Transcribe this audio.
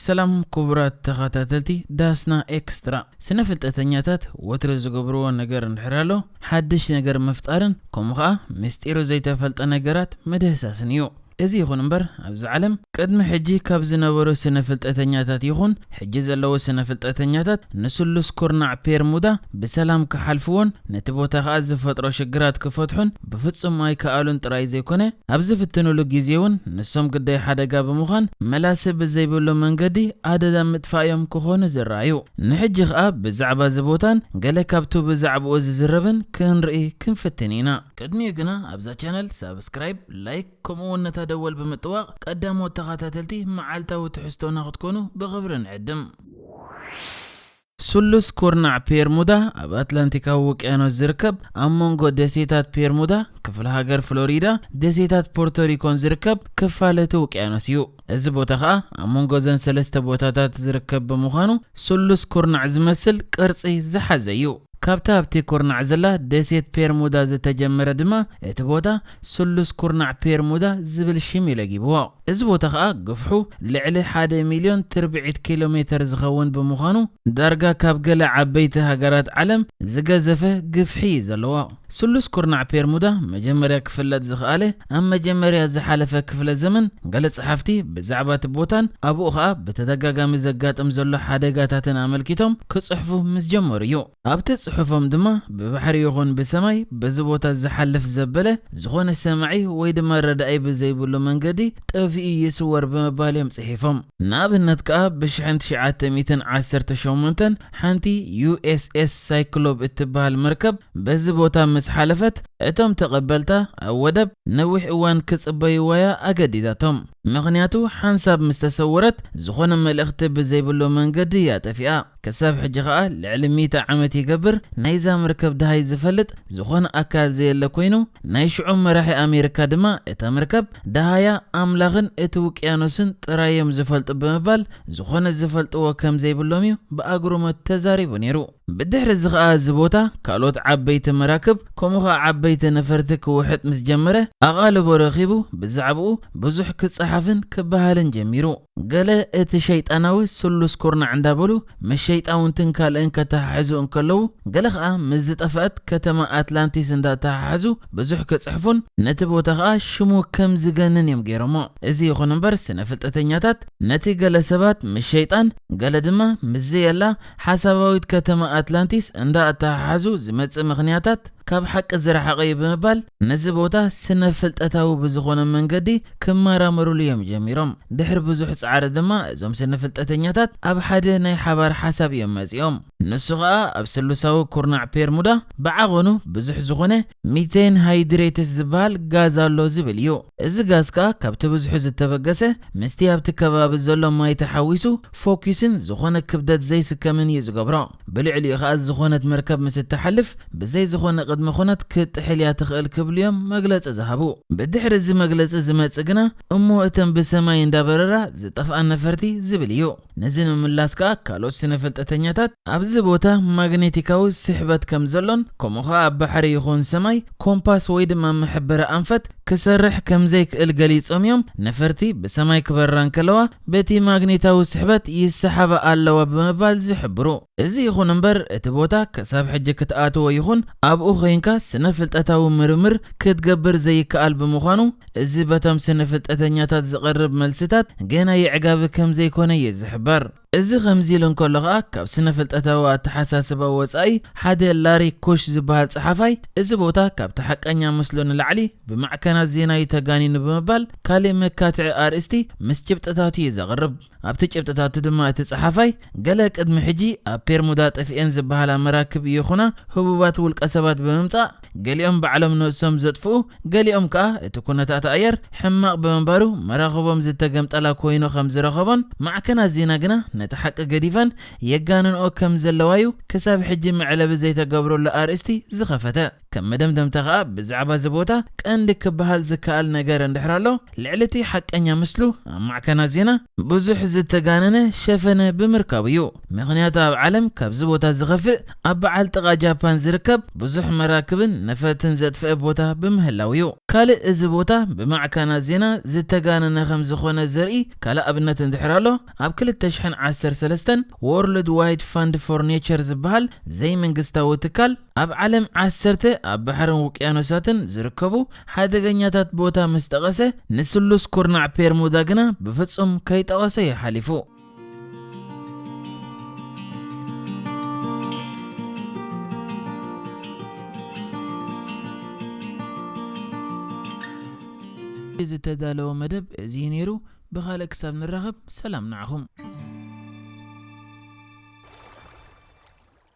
ሰላም ክቡራት ተኸታተልቲ ዳስና ኤክስትራ። ስነ ፍልጠተኛታት ወትሩ ዝገብርዎ ነገር እንድሕር ኣሎ፣ ሓድሽ ነገር ምፍጣርን ከምኡ ኸኣ ምስጢሩ ዘይተፈልጠ ነገራት ምድህሳስን እዩ። እዚ ይኹን እምበር፣ ኣብዚ ዓለም ቅድሚ ሕጂ ካብ ዝነበሩ ስነ ፍልጠተኛታት ይኹን ሕጂ ዘለዉ ስነ ፍልጠተኛታት ንስሉስ ኩርናዕ ፔርሙዳ ብሰላም ክሓልፍዎን ነቲ ቦታ ኸኣ ዝፈጥሮ ሽግራት ክፈትሑን ብፍጹም ኣይከኣሉን ጥራይ ዘይኮነ፣ ኣብ ዝፍትኑሉ ግዜ እውን ንሶም ግዳይ ሓደጋ ብምዃን መላሲ ብዘይብሉ መንገዲ ኣደዳ ምጥፋእ እዮም ክኾኑ ዝረኣዩ። ንሕጂ ኸኣ ብዛዕባ እዚ ቦታን ገለ ካብቱ ብዛዕባኡ ዝዝረብን ክንርኢ ክንፍትን ኢና። ቅድሚኡ ግና ኣብዛ ቻነል ሳብስክራይብ፣ ላይክ ከምኡ እውን ነታ ደወል ብምጥዋቕ ቀዳሞት ተኸታተልቲ መዓልታዊ ትሕዝቶና ክትኮኑ ብኽብሪ ንዕድም። ስሉስ ኩርናዕ ፔርሙዳ ኣብ ኣትላንቲካዊ ውቅያኖስ ዝርከብ፣ ኣብ መንጎ ደሴታት ፔርሙዳ፣ ክፍለ ሃገር ፍሎሪዳ፣ ደሴታት ፖርቶሪኮን ዝርከብ ክፋል እቲ ውቅያኖስ እዩ። እዚ ቦታ ኸኣ ኣብ መንጎ እዘን ሰለስተ ቦታታት ዝርከብ ብምዃኑ፣ ስሉስ ኩርናዕ ዝመስል ቅርጺ ዝሓዘ እዩ። ካብታ ኣብቲ ኩርናዕ ዘላ ደሴት ፔርሙዳ ዝተጀመረ ድማ፣ እቲ ቦታ ስሉስ ኩርናዕ ፔርሙዳ ዝብል ሽም እዩ ለጊብዎ። እዚ ቦታ ኸኣ ግፍሑ ልዕሊ ሓደ ሚልዮን ትርብዒት ኪሎ ሜተር ዝኸውን ብምዃኑ፣ ዳርጋ ካብ ገለ ዓበይቲ ሃገራት ዓለም ዝገዘፈ ግፍሒ እዩ ዘለዎ። ስሉስ ኩርናዕ ፔርሙዳ መጀመርያ ክፍለጥ ዝኸኣለ ኣብ መጀመርያ ዝሓለፈ ክፍለ ዘመን፣ ገለ ጸሓፍቲ ብዛዕባ እቲ ቦታን ኣብኡ ኸኣ ብተደጋጋሚ ዘጋጥም ዘሎ ሓደጋታትን ኣመልኪቶም ክጽሕፉ ምስ ጀመሩ እዩ። ኣብቲ ጽሑፎም ድማ ብባሕሪ ይኹን ብሰማይ በዚ ቦታ ዝሓልፍ ዘበለ ዝኾነ ሰማዒ ወይ ድማ ረዳኢ ብዘይብሉ መንገዲ ጠፊኡ ይስወር ብምባል እዮም ጽሒፎም። ንኣብነት ከኣ ብሽሕን ትሽዓተ ሚእትን ዓሰርተ ሸሞንተን ሓንቲ ዩ ኤስ ኤስ ሳይክሎፕ እትበሃል መርከብ በዚ ቦታ ምስ ሓለፈት፣ እቶም ተቐበልታ ኣብ ወደብ ነዊሕ እዋን ክጽበይዋያ ኣገዲዳቶም። ምኽንያቱ ሓንሳብ ምስ ተሰወረት ዝኾነ መልእኽቲ ብዘይብሉ መንገዲ እያ ጠፊኣ። ክሳብ ሕጂ ኸኣ ልዕሊ ሚእቲ ዓመት ይገብር ናይዛ መርከብ ደሃይ ዝፈልጥ ዝኾነ ኣካል ዘየለ ኮይኑ፣ ናይ ሽዑ መራሒ ኣሜሪካ ድማ እታ መርከብ ደሃያ ኣምላኽን እቲ ውቅያኖስን ጥራይ እዮም ዝፈልጡ ብምባል፣ ዝኾነ ዝፈልጥዎ ከም ዘይብሎም እዩ ብኣግርሞት ተዛሪቡ ነይሩ። ብድሕሪ እዚ ኸኣ እዚ ቦታ ካልኦት ዓበይቲ መራክብ ከምኡ ኸኣ ዓበይቲ ነፈርቲ ክውሕጥ ምስ ጀመረ፣ ኣቓልቦ ረኺቡ ብዛዕባኡ ብዙሕ ክጸሓፍን ክበሃልን ጀሚሩ። ገለ እቲ ሸይጣናዊ ስሉስ ኩርናዕ እንዳበሉ ምስ ሸይጣውንትን ካልእን ከተሓሕዙ እንከለዉ፣ ገለ ኸኣ ምስ ዝጠፍአት ከተማ ኣትላንቲስ እንዳተሓሓዙ ብዙሕ ክጽሕፉን ነቲ ቦታ ኸኣ ሽሙ ከም ዝገንን እዮም ገይሮሞ። እዚ ይኹን እምበር ስነ ፍልጠተኛታት ነቲ ገለ ሰባት ምስ ሸይጣን ገለ ድማ ምስ ዘየላ ሓሳባዊት ከተማ ኣትላንቲስ እንዳ ኣተሓሓዙ ዝመጽእ ምኽንያታት ካብ ሓቂ ዝረሓቐ እዩ ብምባል ነዚ ቦታ ስነ ፍልጠታዊ ብዝኾነ መንገዲ ክመራመሩሉ እዮም ጀሚሮም። ድሕሪ ብዙሕ ጻዕሪ ድማ እዞም ስነ ፍልጠተኛታት ኣብ ሓደ ናይ ሓባር ሓሳብ እዮም መጺኦም። ንሱ ኸኣ ኣብ ስሉሳዊ ኩርናዕ ፔርሙዳ ብዓቐኑ ብዙሕ ዝኾነ ሚቴን ሃይድሬትስ ዝበሃል ጋዝ ኣሎ ዝብል እዩ። እዚ ጋዝ ከኣ ካብቲ ብዙሑ ዝተበገሰ ምስቲ ኣብቲ ከባቢ ዘሎ ማይ ተሓዊሱ ፎኪስን ዝኾነ ክብደት ዘይስከምን እዩ ዝገብሮ። ብልዕሊኡ ኸኣ ዝኾነት መርከብ ምስ እትሓልፍ ብዘይ ዝኾነ ቅድመ ኹነት ክትጥሕል እያ ትኽእል ክብሉ እዮም መግለጺ ዝሃቡ። ብድሕሪ እዚ መግለጺ ዝመጽእ ግና እሞ እተን ብሰማይ እንዳበረራ ዝጠፍኣ ነፈርቲ ዝብል እዩ። ነዚ ንምምላስ ከኣ ካልኦት ስነ ፍልጠተኛታት ኣብዚ ቦታ ማግኔቲካዊ ስሕበት ከም ዘሎን ከምኡ ኸኣ ኣብ ባሕሪ ይኹን ሰማይ ኮምፓስ ወይ ድማ መሐበሪ ኣንፈት ክሰርሕ ከም ዘይክእል ገሊጾም እዮም። ነፈርቲ ብሰማይ ክበራ እንከለዋ በቲ ማግኔታዊ ስሕበት ይሰሓባ ኣለዋ ብምባል ዝሕብሩ። እዚ ይኹን እምበር እቲ ቦታ ክሳብ ሕጂ ክትኣትዎ ይኹን ኣብኡ ኾይንካ ስነ ፍልጠታዊ ምርምር ክትገብር ዘይከኣል ብምዃኑ፣ እዚ በቶም ስነ ፍልጠተኛታት ዝቐርብ መልስታት ገና የዕጋቢ ከም ዘይኮነ እዩ ዝሕበር። እዚ ከምዚ ኢሉ እንከሎ ኸኣ ካብ ስነ ፍልጠታዊ ኣተሓሳስባ ወጻኢ ሓደ ላሪ ኩሽ ዝበሃል ጸሓፋይ እዚ ቦታ ካብቲ ሓቀኛ ምስሉ ንላዕሊ ብማዕከናት ዜና እዩ ተጋኒኑ ብምባል ካልእ መካትዒ ኣርእስቲ ምስ ጭብጥታቱ እዩ ዘቕርብ። ኣብቲ ጭብጥታቱ ድማ እቲ ጸሓፋይ ገለ ቅድሚ ሕጂ ኣብ ፔርሙዳ ጠፊኤን ዝበሃላ መራክብ ይኹና ህቡባት ውልቀ ሰባት ብምምጻእ ገሊኦም ባዕሎም ነብሶም ዘጥፍኡ፣ ገሊኦም ከኣ እቲ ኩነታት ኣየር ሕማቕ ብምንባሩ መራኽቦም ዝተገምጠላ ኮይኑ ከም ዝረኸቦን ማዕከናት ዜና ግና ነቲ ሓቂ ገዲፈን የጋንንኦ ከም ዘለዋዩ ክሳብ ሕጂ መዕለቢ ዘይተገብረሉ ኣርእስቲ ዝኸፈተ። ከም መደምደምታ ከኣ ብዛዕባ እዚ ቦታ ቀንዲ ክበሃል ዝከኣል ነገር እንድሕር ኣሎ፣ ልዕሊ እቲ ሓቀኛ ምስሉ ኣብ ማዕከናት ዜና ብዙሕ ዝተጋነነ ሸፈነ ብምርካቡ እዩ። ምኽንያቱ ኣብ ዓለም ካብዚ ቦታ ዝኸፍእ ኣብ በዓል ጥቓ ጃፓን ዝርከብ ብዙሕ መራክብን ነፈርትን ዘጥፍአ ቦታ ብምህላው እዩ። ካልእ እዚ ቦታ ብማዕከናት ዜና ዝተጋነነ ከም ዝኾነ ዘርኢ ካልእ ኣብነት እንድሕር ኣሎ፣ ኣብ ክልተ ሽሕን ዓሰርተ ሰለስተን World Wide Fund for Nature ዝበሃል ዘይመንግስታዊ ትካል ኣብ ዓለም ዓሰርተ ኣብ ባሕርን ውቅያኖሳትን ዝርከቡ ሓደገኛታት ቦታ ምስ ጠቐሰ፣ ንስሉስ ኩርናዕ ፔርሙዳ ግና ብፍጹም ከይጠቐሶ እዩ ሓሊፉ። ዝተዳለወ መደብ እዚ እዩ ነይሩ። ብኻልእ ክሳብ ንራኸብ ሰላም ንዓኹም።